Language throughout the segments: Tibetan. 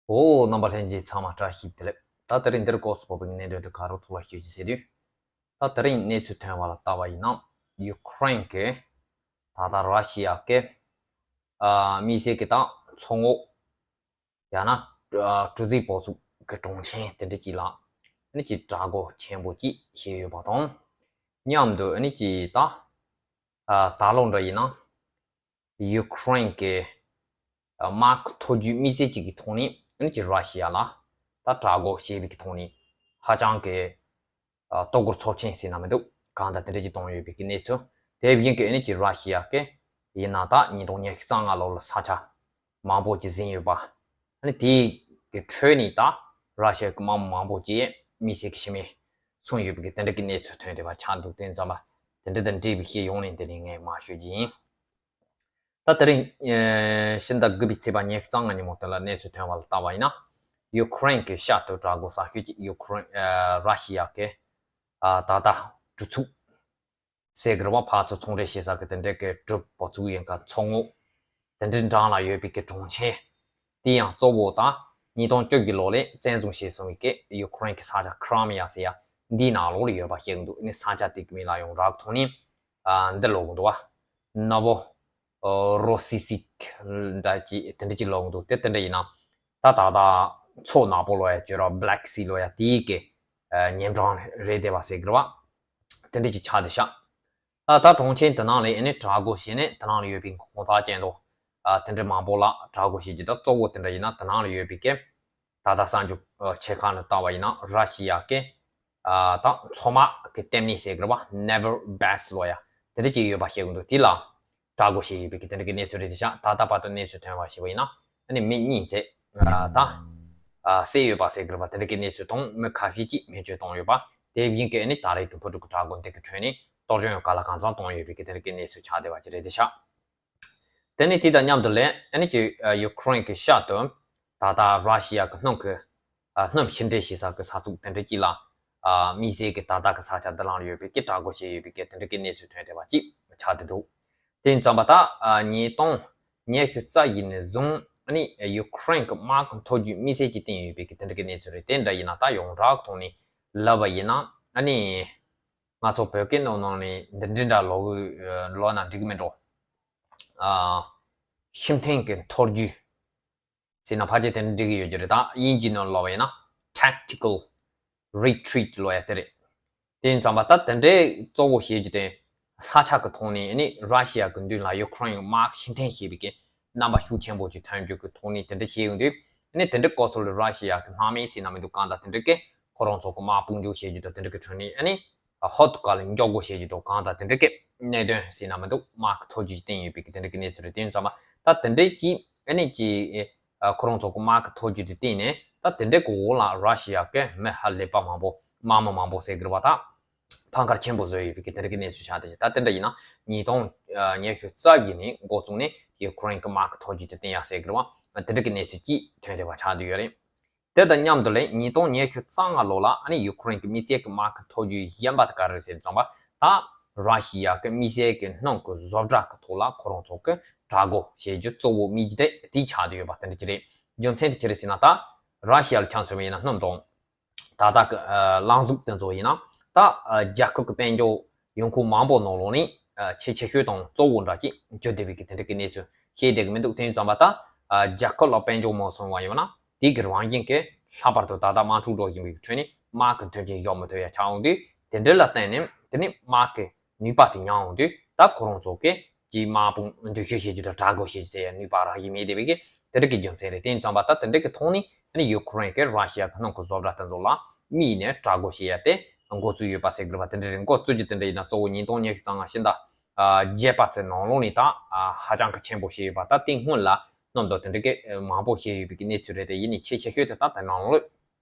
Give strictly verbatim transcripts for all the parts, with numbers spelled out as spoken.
འོ། རྣམ་པ་ལྷན་རྒྱས་ཚང་མ་བཀྲ་ཤིས་བདེ་ལེགས། ད་དེ་རིང་འདིར་སྐོར་སོགས་པའི་གནད་དོན་དུ་ག་རུ་ཐུག་ལ་ཤོད་ཀྱི་ཟེར་དུས། ད་དེ་རིང་གནས་ཚུལ་ཐོན་པ་ལ་བལྟ་བ་ཡིན་ན། ཡུ་ཁུ་རེན་གྱིས་ད་ལྟ་ར་ཤི་ཡ་གི་ཨ་དམིགས་བསལ་གྱི་ད་མཚོ་ངོགས། ཡང་ན་ཨ་གྲུ་གཟིངས་བོ་ཚུགས་ཀྱི་གྲོང་ཁྱེར་དེ་འདྲ་ཅིག་ལ་ཨ་ནི་ཅིག་དྲག་རྒོལ་ཆེན་པོ་ཅིག་བྱས་ཡོད་པ་དང་། མཉམ་དུ་ཨ་ནི་ཅིག་ད་ཨ་ད་ལོ་འདྲ་ཡིན་ན། ཡུ་ཁུ་རེན་གྱི་དམག་མཐོ་རྒྱུགས་དམིགས་བསལ་གཅིག་གི་ཐོག་ནས་ཨ་ནི་ཅིག་ར་ཤི་ཡ་ལ་ད་དྲག་རྒོལ་བྱས་པའི་གི་ཐོག་ནས་ཧ་ཅང་གི་ཨ་གཏོར་རྒོལ་ཚབས་ཆེན་ཟེར་ན་མི་འདུག། གང་ལྟར་དེ་འདྲ་ཅིག་བཏང་ཡོད་པའི་གི་གནས་ཚུལ། དེ་བཞིན་གྱི་ཨ་ནི་ཅིག་ར་ཤི་ཡ་གི་ཡིན་ན་ད་ཉིས་སྟོང་ཉི་ཤུ་རྩ་ལྔ་ལོ་ལ་ས་ཆ་མང་པོ་ཅིག་ཟིན་ཡོད་པ། ཨ་ནི་དེའི་གི་ཁྲོད་ནས་ད་ར་ཤི་ཡ་གི་དམག་མི་མང་པོ་ཅིག་དམིགས་བསལ་གྱི་ཤི་རྨས་སོན་ཡོད་པའི་གི་དེ་འདྲ་གི་གནས་ཚུལ་ཐོན་བསྡད་པ་ཆགས་འདུག། དེ་ཙམ་པ་དེ་འདྲ་དང་འབྲེལ་བའི་ཤེས་ཡོང་ནས་འདི་ནས་ངས་མར་ཞུ་རྒྱུ་ཡིན། ད་དེ་རིང་ཕྱི་ཟླ་དགུ་པའི་ཚེས་པ་ཉི་ཤུ་རྩ་ལྔ་ཉིན་མོ་དེ་ལ་གནས་ཚུལ་ཐོན་པ་ལ་བལྟ་བ་ཡིན་ན། ཡུ་ཁུ་རེན་གྱི་ཤར་དུ་དྲག་རྒོལ་གསར་ཤོས་ཅིག་ཡུ་ཁུ་རེན་ཨ་ར་ཤི་ཡ་གི་ཨ་ད་ལྟ་གྲུ་ཚུགས་ཟེར་གི་རེད་བ། ཕར་ཚུར་ཚོང་འབྲེལ་བྱེད་ས་གི་དེ་འདྲའི་གི་གྲུ་བོ་ཚུགས་ཡིན་ག་མཚོ་ངོགས་དེ་འདྲའི་འགྲམ་ལ་ཡོད་པའི་གི་གྲོང་ཁྱེར། དེ་ཡང་གཙོ་བོ་དང་ཉིས་སྟོང་བཅུ་བཞི་ལོ་ལས་བཙན་བཟུང་བྱས་སོང་བའི་གི་ཡུ་ཁུ་རེན་གྱི་ས་ཆ་ཁི་རི་མི་ཡ་ཟེར་ཡ་འདིའི་ནང་ལོགས་ལ་ཡོད་པ་བཤད་གི་འདུག། ཨ་ནི་ས་ཆ་དེ་གི་མིང་ལ་ཡང་རག་ཐོག་ནས་ཨ་འདི་ལབ་གི་འདུག་བ། ནོ་བོ་རོ་སི་སིག་འདྲ་ཅིག་དེ་འདྲ་ཅིག་ལབ་གི་འདུག། དེ་དེ་འདྲ་ཡིན་ན་ད་ད་ལྟ་མཚོ་ནག་པོ་ལབ་ཡ་བརྗོད་ར་Black Sea་ལབ་ཡ་དེའི་གི་ཨ་ཉེ་འགྲམ་རེད་བསྡད་པ་ཟེར་གི་རེད་བ། དེ་འདྲ་ཅིག་ཆགས་བསྡད་ཤག། ཨ་ད་གྲོང་ཁྱེར་དེ་ནང་ལ་ཨ་ནི་དྲག་རྒོལ་བྱས་ནས་དེ་ནང་ལ་ཡོད་པའི་གོང་ཚད་ཅན་དུ་ཨ་དེ་འདྲ་མང་པོ་ལ་དྲག་རྒོལ་བྱེད་ཀྱི། ད་གཙོ་བོ་དེ་འདྲ་ཡིན་ན་དེ་ནང་ལ་ཡོད་པའི་གི་ད་ལྟ་གསར་འགྱུར་ཨ་ཆེ་ཁག་ནས་བལྟ་བ་ཡིན་ན་ར་ཤི་ཡ་གི་ཨ་ད་མཚོ་དམག་གི་ལྟེ་གནས་ཟེར་གི་རེད་བ། Naval Base་ལབ་ཡ་དེ་འདྲ་ཅིག་ཡོད་པ་བཤད་གི་འདུག། དེ་ལ་དྲག་རྒོལ་བྱས་ཡོད་པའི་གི་དེ་འདྲ་གི་གནས་ཚུལ་རེད་བསྡད་ཤག། ད་ལྟ་བར་དུ་གནས་ཚུལ་ཐོན་པ་ཞིག་ཡིན་ན་ཨ་ནི་མི་གཉིས་ཙམ་ཨ་ད་ཨ་བསད་ཡོད་པ་ཟེར་གི་རེད་བ། དེ་འདྲ་གི་གནས་ཚུལ་དང་མི་ཁ་ཤས་ཀྱིས་སྨན་བཅོས་བཏང་ཡོད་པ། དེ་བཞིན་གི་ཨ་ནི་ད་རེས་ཀྱི་འཕུར་གྲུ་གི་དྲག་རྒོལ་འདི་གི་ཁྲོད་ནས་གཏོར་སྐྱོན་ག་ལ་གང་འཚམ་བཏང་ཡོད་པའི་གི་དེ་འདྲ་གི་གནས་ཚུལ་ཆགས་བསྡད་པ་ཅིག་རེད་བསྡད་ཤག། དེ་ནས་དེ་དང་མཉམ་དུ་ལས་ཨ་ནི་ཀྱི་ཡུ་ཁུ་རེན་གྱི་ཤར་དུ་ད་ལྟ་ར་ཤི་ཡ་གི་སྣུམ་གྱི་ཨ་སྣུམ་ཕྱིར་འདྲེན་བྱེད་ས་གི་ས་ཚུགས་དེ་འདྲ་ཅིག་ལ་ཨ་དམིགས་བསལ་གྱི་ད་ལྟ་གི་ས་ཆ་འདི་ལ་ཡོད་པའི་གི་དྲག་རྒོལ་བྱས་ཡོད་པའི་གི་དེ་འདྲ་གི་གནས་ཚུལ་ཐོན་བསྡད་པ་ཅིག་ཆགས་བསྡད་འདུག། དེ་ཙམ་པ་ད་ཨ་ཉིས་སྟོང་ཉི་ཤུ་རྩ་བཞི་ནས་བཟུང་ཨ་ནི་ཡུ་ཁུ་རེན་གྱི་དམག་གི་མཐོ་རྒྱུགས་དམིགས་བསལ་གྱིས་བཏིང་ཡོད་པའི་གི་དེ་འདྲ་གི་གནས་ཚུལ་རེད། དེ་འདྲ་ཡིན་ན་ད་ཡོངས་གྲགས་ཐོག་ནས་ལབ་པ་ཡིན་ན་ཨ་ནི་ང་ཚོ་བོད་སྐད་ནང་ནང་ནས་འདི་འདྲ་འདྲ་ལབ་ལབ་ན་འགྲིག་གི་མེད་འགྲོ། ཨ་ཤུགས་ཐོན་གྱི་མཐོ་རྒྱུགས་ཟེར་ན་ཕལ་ཆེར་དེ་འདྲ་འགྲིག་གི་ཡོད་ཀྱི་རེད། ད་དབྱིན་ཇིའི་ནང་ལབ་པ་ཡིན་ན་Tactical Retreat་ལབ་ཡ་དེ་རེད། དེ་ཡིན་ཙང་པ་ད་དེ་འདྲའི་གཙོ་བོ་བྱེད་ཀྱི་དེ་ས་ཆ་གི་ཐོག་ནས་ཨ་ནི་ར་ཤི་ཡ་གི་མདུན་ལ་ཡུ་ཁུ་རེན་དམག་ཤུགས་ཐོན་བྱེད་པའི་གི་རྣམ་པ་ཤུགས་ཆེན་པོ་ཅིག་ཐོན་རྒྱུ་གི་ཐོག་ནས་དེ་འདྲ་བྱེད་ཡོང་དུས་ཨ་ནི་དེ་འདྲའི་སྐབས་སུ་ལ་ར་ཤི་ཡ་གི་སྣང་མེད་ཟེར་ན་མི་འདུག། གང་ལྟར་དེ་འདྲའི་གི་ཁོ་རང་ཚོ་གི་དམག་དཔུང་འཇུག་བྱེད་རྒྱུ་དང་དེ་འདྲ་གི་ཁྲོད་ནས་ཨ་ནི་ཧོ་ཏུ་ཀ་ལ་མགྱོགས་པོ་བྱེད་རྒྱུ་དང་གང་ལྟར་དེ་འདྲ་གི་གནད་དོན་ཟེར་ན་མི་འདུག། དམག་གི་མཐོ་རྒྱུགས་བཏིང་ཡོད་པའི་གི་དེ་འདྲ་གི་གནས་ཚུལ་རེད། དེ་ཡིན་ཙང་པ་ད་དེ་འདྲའི་གི་ཨ་ནི་གི་ཨ་ཁོ་རང་ཚོ་གི་དམག་གི་མཐོ་རྒྱུགས་དེ་བཏིང་ནས་ད་དེ་འདྲའི་གི་འོག་ལ་ར་ཤི་ཡ་གི་མི་ཧ་ལས་པ་མང་པོ་དམག་མི་མང་པོ་ཟེར་གི་རེད་བ། ད་ཕམ་ཁ་ཆེན་པོ་བཟོས་ཡོད་པའི་གི་དེ་འདྲ་གི་གནས་ཚུལ་ཆགས་བསྡད་ཤག། ད་དེ་འདྲ་ཡིན་ན་ཉིས་སྟོང་ཉི་ཤུ་རྩ་བཞི་ནས་འགོ་བཙུགས་ནས་ཡུ་ཁུ་རེན་གི་དམག་གི་མཐོ་རྒྱུགས་དེ་བཏིང་ཡ་ཟེར་གི་རེད་བ། དེ་འདྲ་གི་གནས་ཚུལ་ཅིག་ཐོན་བསྡད་པ་ཆགས་བསྡད་ཡོད་རེད། དེ་དང་མཉམ་དུ་ལས་ཉིས་སྟོང་ཉི་ཤུ་རྩ་ལྔ་ལོ་ལ་ཨ་ནི་ཡུ་ཁུ་རེན་གྱི་དམིགས་བསལ་གྱི་དམག་གི་མཐོ་རྒྱུགས་གཞན་པ་དེ་ག་རེ་རེད་ཟེར་ཙང་པ་ད་ར་ཤི་ཡ་གི་དམིགས་བསལ་གྱི་སྣུམ་གྱི་བཟོ་གྲྭ་གི་ཐོག་ལ་ཁོ་རང་ཚོ་གི་དྲག་རྒོལ་བྱེད་རྒྱུ་གཙོ་བོ་དམིགས་རྒྱུ་དེ་དེ་ཆགས་བསྡད་ཡོད་པ་དེ་འདྲ་ཅིག་རེད། རྒྱུ་མཚན་དེ་ཅི་རེད་ཟེར་ན་ད་ར་ཤི་ཡ་ལ་ཆ་མཚོན་པ་ཡིན་ན་སྣུམ་དང་ད་ལྟ་གི་ཨ་རླངས་གཟུགས་དེ་ཚོ་ཡིན་ན་ད་ཨ་རྒྱལ་ཁབ་ཀྱི་དཔལ་འབྱོར་ཡོང་ཁུངས་མང་པོ་ནང་ལོགས་ནས་ཨ་ཆེས་ཆེ་ཤོས་དང་གཙོ་བོ་འདྲ་ཅིག་གྱུར་བསྡད་པའི་གི་དེ་འདྲ་གི་གནས་ཚུལ་ཤེས་བསྡད་གི་མི་འདུག། དེ་ཡིན་ཙང་པ་ད་ཨ་རྒྱལ་ཁབ་ལ་དཔལ་འབྱོར་མ་སོང་བ་ཡིན་ན་དེ་གི་རང་བཞིན་གྱིས་ལྷག་པར་དུ་ད་ལྟ་དམག་འཁྲུག་འགྲོ་བཞིན་པའི་ཁྲོད་ནས་དམག་གི་མཐུན་རྐྱེན་འཇོག་མི་ཐུབ་ཡ་ཆགས་འོང་དུས་དེ་འདྲ་ལ་བརྟེན་ནས་དེ་ནས་དམག་གི་ནུས་པ་དེ་ཉམས་འོང་དུས་ད་ཁོ་རང་ཚོ་གི་ཀྱི་དམག་དཔུང་འདུ་ཤེས་བྱེད་རྒྱུ་དང་དྲག་རྒོལ་བྱེད་ཟེར་ཡ་ནུས་པ་རང་བཞིན་མེད་བསྡད་པའི་གི་དེ་འདྲ་གི་རྒྱུ་མཚན་རེད། དེ་ཡིན་ཙང་པ་ད་དེ་འདྲ་གི་ཐོག་ནས་ཨ་ནི་ཡུ་ཁུ་རེན་གྱིས་ར་ཤི་ཡ་གི་སྣུམ་གྱི་བཟོ་གྲྭ་དེ་ཚོ་ལ་དམིགས་ནས་དྲག་རྒོལ་བྱེད་ཡ་དེ་འགོ་བཙུགས་ཡོད་པ་ཟེར་གི་རེད་པ། དེ་འདྲ་རེད། འགོ་བཙུགས་རྒྱུ་དེ་འདྲ་ཡིན་ན་གཙོ་བོ་ཉིས་སྟོང་ཉི་ཤུ་རྩ་ལྔ་ཕྱི་ཟླ་ཨ་བརྒྱད་པ་ཚོའི་ནང་ལོགས་ནས་ད་ཨ་ཧ་ཅང་གི་ཆེན་པོ་བྱས་ཡོད་པ། ད་དེ་སྔོན་ལ་སྣུམ་དང་དེ་འདྲ་གི་མང་པོ་བྱས་ཡོད་པའི་གི་གནས་ཚུལ་རེད་དེ། ཡིན་ནའི་ཆེས་ཆེ་ཤོས་དེ་ད་དེ་ནང་ལོགས་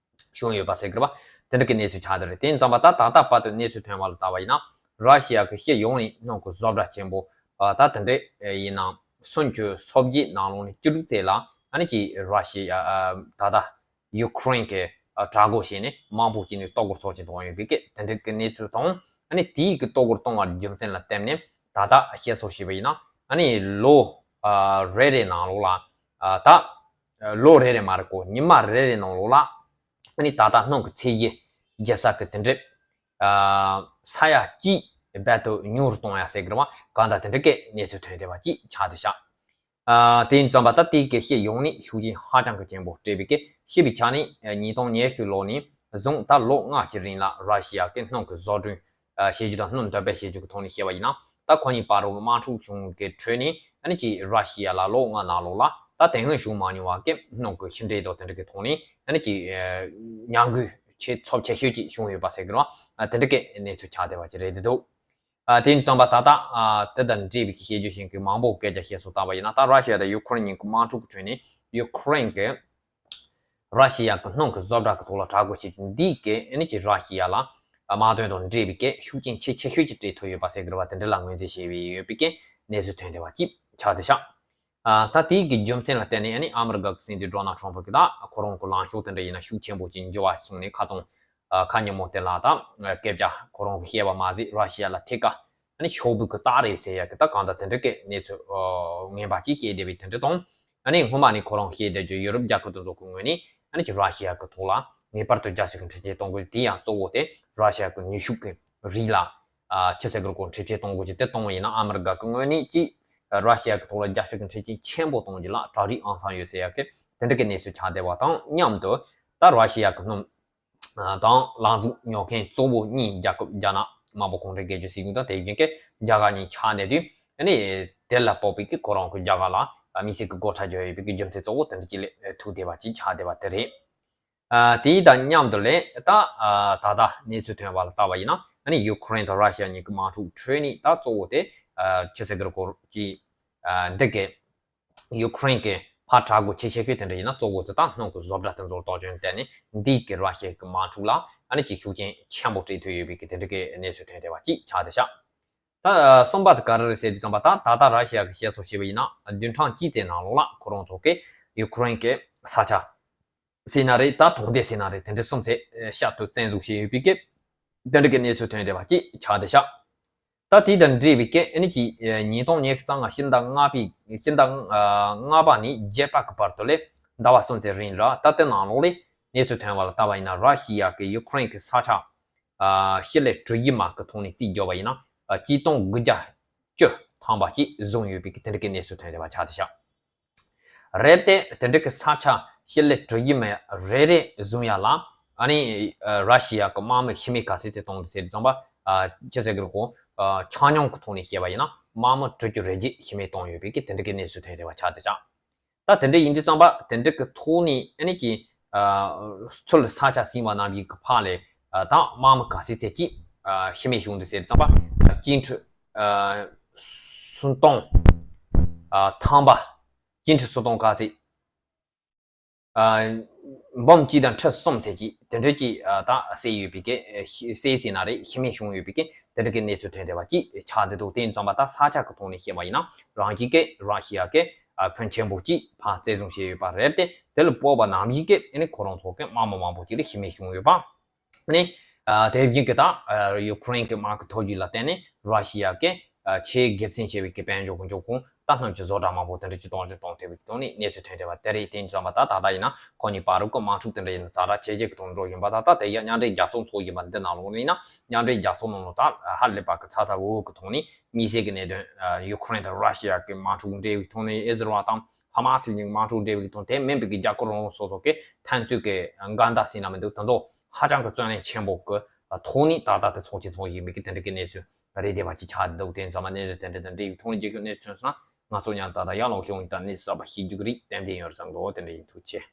བྱུང་ཡོད་པ་ཟེར་གི་རེད་པ། དེ་འདྲ་གི་གནས་ཚུལ་ཆགས་བསྡད་རེད། དེ་ཡིན་ཙང་པ་ད་ད་ལྟ་བར་དུ་གནས་ཚུལ་ཐོན་པ་ལ་བལྟ་བ་ཡིན་ན་ར་ཤི་ཡ་གི་སྤྱི་ཡོངས་ནས་སྣུམ་གྱི་བཟོ་གྲྭ་ཆེན་པོ་ཨ་ད་དེ་འདྲ་ཡིན་ན་སུམ་ཅུ་སོ་བརྒྱད་ནང་ལོགས་ནས་བཅུ་དྲུག་ཙམ་ལ་ཨ་ནི་ཅིག་ར་ཤི་ཡ་ཨ་ད་ལྟ་ཡུ་ཁུ་རེན་གྱི་ཨ་དྲག་རྒོལ་བྱས་ནས་མང་པོ་ཅིག་ནས་གཏོར་རྒོལ་ཚོགས་ཆེན་བཏང་ཡོད་པའི་གི་དེ་འདྲ་གི་གནས་ཚུལ་དང་། ཨ་ནི་དེའི་གི་གཏོར་རྒོལ་བཏང་བའི་རྒྱུ་མཚན་ལ་བརྟེན་ནས་ད་ལྟ་བཤད་སྲོལ་བྱས་པ་ཡིན་ན་ཨ་ནི་ལོ་ཨ་རེ་རེ་ནང་ལོགས་ལ་ཨ་ད་ ལོ་རེ་རེ་མ་རེད་གོ། ཉི་མ་རེ་རེ་ནང་ལོགས་ལ་ཨ་ནི་ད་ལྟ་སྣུམ་གྱི་ཚད་གཞི་རྒྱབ་ས་གི་དེ་འདྲ་ས་ཡ་གཅིག་རྦད་དེ་ཉུང་རུ་གཏོང་ཡ་ཟེར་གི་རེད་བ། གང་ལྟར་དེ་འདྲ་གི་གནས་ཚུལ་ཐོན་བསྡད་པ་ཅིག་ཆགས་བསྡད་ཤག་ཨ། དེ་ཡིན་ཙམ་པ་ད་དེ་གི་ཤེས་ཡོང་ནི་ཤུགས་རྐྱེན་ཧ་ཅང་གི་ཆེན་པོ་སྤྲད་པའི་གི་ཤེས་པའི་ཆ་ནས་ཉིས་སྟོང་ཉི་ཤུ་ལོ་ནས་བཟུང་ད་ལོ་ལྔ་གི་རིང་ལ་ར་ཤི་ཡ་གི་སྣུམ་གི་བཟོ་སྐྲུན་བྱེད་རྒྱུ་དང་སྣུམ་འདོན་སྤེལ་བྱེད་རྒྱུ་གི་ཐོག་ནས་བཤད་པ་ཡིན་ན། ད་ཁོ་གཉིས་བར་དུ་དམག་འཁྲུག་བྱུང་གི་ཁྲོད་ནས་ཨ་ནི་ཅིག་ར་ཤི་ཡ་ལ་ལོ་ལྔ་ནང་ལོགས་ལ་ད་དེ་སྔོན་བྱུང་མ་མྱོང་བ་གི་སྣུམ་གི་ཕྱི་འབྲེལ་དང་དེ་འདྲ་གི་ཐོག་ནས་ཨ་ནི་ཅིག་ཉམས་རྒུད་ཆེ་ཚབས་ཆེ་ཤོས་ཅིག་བྱུང་ཡོད་པ་ཟེར་གི་རེད་བ། དེ་འདྲ་གི་གནས་ཚུལ་ཆགས་བསྡད་པ་ཅིག་རེད་འདུག་ཨ། དེ་ཡིན་ཙམ་པ་ད་ལྟ་ཨ་དེ་དང་འབྲེལ་བའི་བཤད་རྒྱུ་ཞིག་གི་མང་པོ་སྐད་ཆ་བཤད་སྲོལ་བཏང་བ་ཡིན་ན། ད་ར་ཤི་ཡ་དང་ཡུ་ཁུ་རེན་གཉིས་ཀྱི་དམག་འཁྲུག་གི་ཁྲོད་ནས་ཡུ་ཁུ་རེན་གྱི་ར་ཤི་ཡ་གི་སྣུམ་གྱི་བཟོ་གྲྭ་གི་ཐོག་ལ་དྲག་རྒོལ་བྱེད་རྒྱུ་འདི་གས་ཨ་ནི་ཅིག་ར་ཤི་ཡ་ལ་དམག་དོན་དང་འབྲེལ་བའི་གས་ཤུགས་རྐྱེན་ཆེས་ཆེ་ཤོས་ཅིག་སྤྲད་ཐུབ་ཡོད་པ་ཟེར་གི་རེད་བ། དེ་འདྲ་ལ་ངོས་འཛིན་བྱས་པའི་ཡོད་པའི་གས་གནས་ཚུལ་ཐོན་བསྡད་པ་ཅིག་ཆགས་བསྡད་ཤག་ཨ། ད་དེའི་གི་རྒྱུ་མཚན་ལ་བརྟེན་ནས་ཨ་ནི་ཨ་མི་རི་ཀ་གི་སྲིད་འཛིན་ཌོ་ནལ་ཊམ་ཕ་གི་ད་ཁོ་རང་གི་ལངས་ཕྱོགས་དེ་འདྲ་ཡིན་ན་ཤུགས་ཆེན་པོ་ཅིག་འགྱུར་བ་སོང་ནས་ཁ་ཚང་ཨ་ཁ་ཉིན་མོ་དེ་ལ་ད་སྐད་ཆ་ཁོ་རང་གི་བཤད་པ་མ་ཟད་ར་ཤི་ཡ་ལ་ཐད་ཀ་ཨ་ནི་ཤོག་བུ་གི་རྟགས་རེད་ཟེར་ཡ་གི་ད་གང་ལྟར་དེ་འདྲ་གི་གནས་ཚུལ་ཨ་ངན་པ་ཅིག་བཤད་བསྡད་པའི་དེ་འདྲ་དང་། ཨ་ནི་སྔོན་མ་ནས་ཁོ་རང་བཤད་བསྡད་རྒྱུ་ཡུ་རོབ་རྒྱལ་ཁབ་དེ་ཚོ་གི་ངོས་ནས་ཨ་ནི་ཅིག་ར་ཤི་ཡ་གི་ཐོག་ལ་ངེས་པར་དུ་རྒྱལ་སྤྱི་གི་འཕྲིན་ཆེན་གཏོང་དགོས། དེ་ཡང་གཙོ་བོ་དེ་ར་ཤི་ཡ་གི་ནུས་ཤུགས་གི་རིགས་ལ་ཨ་ཅི་ཟེར་དགོས་རེད་གོ། འཕྲིན་ཆེན་གཏོང་དགོས་ཀྱི་དེ་གཏོང་བ་ཡིན་ན་ཨ་མི་རི་ཀ་གི་ངོས་ནས་ཅིག་ར་ཤི་ཡ་གི་ཐོག་ལ་རྒྱལ་སྤྱི་གི་འཕྲིན་ཆེན་ཆེན་པོ་གཏོང་རྒྱུ་ལ་གྲ་སྒྲིག་ཨང་ཚང་ཡོད་ཟེར་ཡ་གི་དེ་འདྲ་གི་གནས་ཚུལ་ཆགས་བསྡད་པ་དང་མཉམ་དུ་ད་ར་ཤི་ཡ་གི་སྣུམ་དང་རླངས་གཟུགས་ཉོ་མཁན་གཙོ་བོ་གཉིས་རྒྱལ་ཁབ་རྒྱ་ནག་དམར་པོ་གུང་ཁྲན་སྒེར་གྱི་སྲིད་གཞུང་དང་དེ་བཞིན་གྱི་རྒྱ་གར་གཉིས་ཆགས་བསྡད་དུས་ཨ་ནི་དེ་ལ་དཔག་པའི་གི་ཁོ་རང་གི་རྒྱ་གར་ལ་དམིགས་བསལ་གྱི་སྒོ་ཁྲལ་བརྒྱབ་ཡོད་པའི་གི་རྒྱུ་མཚན་གཙོ་བོ་དེ་འདྲ་ཅིག་ལས་ཐུག་བསྡད་པ་ཅིག་ཆགས་བསྡད་པ་དེ་རེད། ཨ། དེ་དང་མཉམ་དུ་ལས་ད་ཨ་ད་ལྟ་གནས་ཚུལ་ཐོན་པ་ལ་ལྟ་བ་ཡིན་ན་ཨ་ནི་ཡུ་ཁུ་རེན་དང་ར་ཤི་ཡ་གཉིས་ཀྱི་དམག་འཁྲུག་ཁྲོད་ནས་ད་གཙོ་བོ་དེ་ཨ་ཅི་ཟེར་གི་རེད་གོ་ཅིག་ཨ་འདི་གི་ཡུ་ཁུ་རེན་གྱི་ཕར་དྲག་རྒོལ་ཆེ་ཤོས་དེ་འདྲ་ཡིན་ན་གཙོ་བོ་དེ་ད་སྣུམ་གྱི་བཟོ་གྲྭ་དེ་ཚོར་གཏོར་སྐྱོན་བསྟན་ནས་འདི་གི་ར་ཤི་ཡ་གི་དམག་འཁྲུག་ལ་ཨ་ནི་ཅིག་ཤུགས་རྐྱེན་ཆེན་པོ་སྤྲད་ཐུབ་ཡོད་པའི་གི་དེ་འདྲ་གི་གནས་ཚུལ་ཐོན་བསྡད་པ་ཅིག་ཆགས་བསྡད་ཤག་ད་གསུམ་པ་དེ་ག་རེ་རེད་ཟེར་དུས་ཙམ་པ་ད་ད་ལྟ་ར་ཤི་ཡ་གི་བཤད་སྲོལ་བྱས་པ་ཡིན་ན་བདུན་ཕྲག་གཅིག་ཙམ་ནང་ལོགས་ལ་ཁོ་རང་ཚོ་གི་ཡུ་ཁུ་རེན་གྱི་ས་ཆ་ཟེར་ན་རེད། ད་གྲོང་སྡེ་ཟེར་ན་རེད། དེ་འདྲ་གསུམ་ཚད་བཤད་དུ་བཙན་བཟུང་བྱས་ཡོད་པའི་གི་དེ་འདྲ་གི་གནས་ཚུལ་ཐོན་བསྡད་པ་ཅིག་ཆགས་བསྡད་ཤག་ད་དེ་དང་འབྲེལ་བའི་གི་ཨ་ནི་ཅིག་ཉིས་སྟོང་ཉི་ཤུ་རྩ་ལྔ་ཕྱི་ཟླ་ལྔ་པའི་ཕྱི་ཟླ་ལྔ་པ་ནས་བརྒྱད་པ་གི་བར་དུ་ལས་ཟླ་བ་གསུམ་ཙམ་རིང་ལ་ད་དེ་ནང་ལོགས་ལས་གནས་ཚུལ་ཐོན་པ་ལ་ལྟ་བ་ཡིན་ན་ར་ཤི་ཡ་གི་ཡུ་ཁུ་རེན་གི་ས་ཆ་ཨ་ཕྱི་ལས་གྲུ་བཞི་མ་གི་ཐོག་ནས་རྩིས་བརྒྱབ་པ་ཡིན་ན་ཨ་སྤྱིར་བཏང་དགུ་བརྒྱ་བཅུ་ཐམ་པ་ཅིག་བཟུང་ཡོད་པའི་གི་དེ་འདྲ་གི་གནས་ཚུལ་ཐོན་བསྡད་པ་ཆགས་བསྡད་ཤག་རེད་དེ། དེ་འདྲ་གི་ས་ཆ་ཕྱི་ལས་གྲུ་བཞི་མ་རེ་རེ་བཟུང་ཡ་ལ་ཨ་ནི་ཨ་ར་ཤི་ཡ་གི་དམག་མི་ཤི་རྨས་ག་ཚད་ཚད་གཏོང་འདུག་ཟེར་དུས་ཙམ་པ་ཨ་ཅི་ཟེར་གི་རེད་གོ། ཨ་ཆ་སྙོམས་གི་ཐོག་ནས་བཤད་པ་ཡིན་ན་དམག་མི་དྲུག་ཅུ་རེ་བརྒྱད་ཤི་རྨས་བཏང་ཡོད་པའི་གི་དེ་འདྲ་གི་གནས་ཚུལ་ཐོན་བསྡད་པ་ཆགས་བསྡད་ཤག་ད་དེ་འདྲ་ཡིན་དུས་ཙམ་པ་དེ་འདྲ་གི་ཐོག་ནས་ཨ་ནི་ཀྱི་ཨ་ཚུར་ས་ཆ་ཟིན་པ་རྣམས་ཀྱི་གི་ཕར་ལས་ཨ་ད་དམག་མི་ག་ཚད་ཚད་ཀྱིས་ཨ་ཤི་རྨས་བྱུང་འདུག་ཟེར་དུས་ཙམ་པ་ཨ་སྐྱེས་འཕྲོད་ཨ་སུམ་སྟོང་ཨ་ཐམ་པ་སྐྱེས་འཕྲོད་སུམ་སྟོང་ག་ཚད་ཨ་འབུམ་གཅིག་དང་ཁྲི་གསུམ་ཚད་ཀྱིས་དེ་འདྲ་ཀྱི་ཨ་ད་བསད་ཡོད་པའི་གི་ཨ་ཤི་བསད་ཟིན་ན་རེད། ཤི་རྨས་བྱུང་ཡོད་པའི་གི་དེ་འདྲ་གི་གནས་ཚུལ་ཐོན་བསྡད་པ་ཅིག་ཆགས་བསྡད་འདུག་དེ་ཡིན་ཙམ་པ་ད་ས་ཆ་གི་ཐོག་ནས་བཤད་པ་ཡིན་ན་རང་བཞིན་གི་ར་ཤི་ཡ་གི་ཨ་ཕོན་ཆེན་པོ་ཅིག་ཕར་བཙན་བཟུང་བྱས་ཡོད་པ་རེད་དེ། དེ་ལ་དཔག་པ་ནམ་ཞིག་གི་ཨ་ནི་ཁོ་རང་ཚོ་གི་དམག་མི་མང་པོ་ཅིག་ལ་ཤི་རྨས་བྱུང་ཡོད་པ། ཨ་ནི་ཨ་དེ་བཞིན་གི་ད་ཨ་ཡུ་ཁུ་རེན་གི་དམག་གི་མཐོ་རྒྱུགས་ལ་བརྟེན་ནས་ར་ཤི་ཡ་གི་ཨ་ཆེས་དགེ་མཚན་ཆེ་བའི་གི་དཔལ་འབྱོར་གི་འབྱུང་ཁུངས་ད་སྣུམ་གྱི་བཟོ་གྲྭ་མང་པོ་དེ་འདྲ་ཅིག་གཏོར་སྐྱོན་གཏོང་ཐུབ་པའི་གི་ཐོག་ནས་གནས་ཚུལ་ཐོན་བསྡད་པ་དེ་རེད། དེ་ཡིན་ཙམ་པ་ད་ད་ལྟ་ཡིན་ན་ཁོ་གཉིས་བར་དུ་གི་དམག་འཁྲུག་དེ་འདྲ་ཡིན་ན་ཛ་དྲག་ཇེ་ཆེ་གི་ཐོག་འགྲོ་བཞིན་པ་ད་ད་དེ་ཡང་མཉམ་འབྲེལ་རྒྱལ་ཚོགས་ཚོགས་བཞིན་པ་འདི་ནང་ལོགས་ཡིན་ན་མཉམ་འབྲེལ་རྒྱལ་ཚོགས་ནང་ལོགས་ད་ཧ་ལས་པ་གི་ཚ་ཚ་འུར་འུར་གི་ཐོག་ནས་དམིགས་བསལ་གྱི་གནད་དོན་ཡུ་ཁུ་རེན་དང་ར་ཤི་ཡ་གི་དམག་འཁྲུག་འབྲེལ་བའི་ཐོག་ནས་ཨི་ཟི་རལ་དང་ཧ་མ་སི་གཉིས་དམག་འཁྲུག་འབྲེལ་བའི་ཐོག་དེ་མིན་པའི་གི་རྒྱལ་ཁབ་རང་རང་སོ་སོ་གི་ཕན་ཚུན་གི་འགལ་ཟླ་ཟེར་ན་མི་འདུག་དེ་ཚོ་ཧ་ཅང་གི་བརྩོན་ལེན་ཆེན་པོ་གི་ཐོག་ནས་ད་ལྟ་དེ་ཚོགས་ཆེན་ཚོགས་བཞིན་པའི་གི་དེ་འདྲ་གི་གནས་ཚུལ་རེད་བསྡད་པ་ཅིག་ཆགས་འདུག་དེ་ཚང་མ་གནས་ཚུལ་དེ་འདྲ་དང་འབྲེལ་བའི་ཐོག་ནས་རྒྱལ་ཁབ་གནས་ཚུལ་སོང་ན་ང་ཚོ་ཡང་ད་ལྟ་ཡར་ལངས་ཤོག་ཡིན་ད་གནས་ཚུལ་གསར་པ་ཤེས་རྒྱུ་གི་རིགས་ཏན་ཏན་ཡོད་རེད་བསམ་འདུག་དེ་འདྲ་ཡིན། ཐུགས་རྗེ་ཆེ།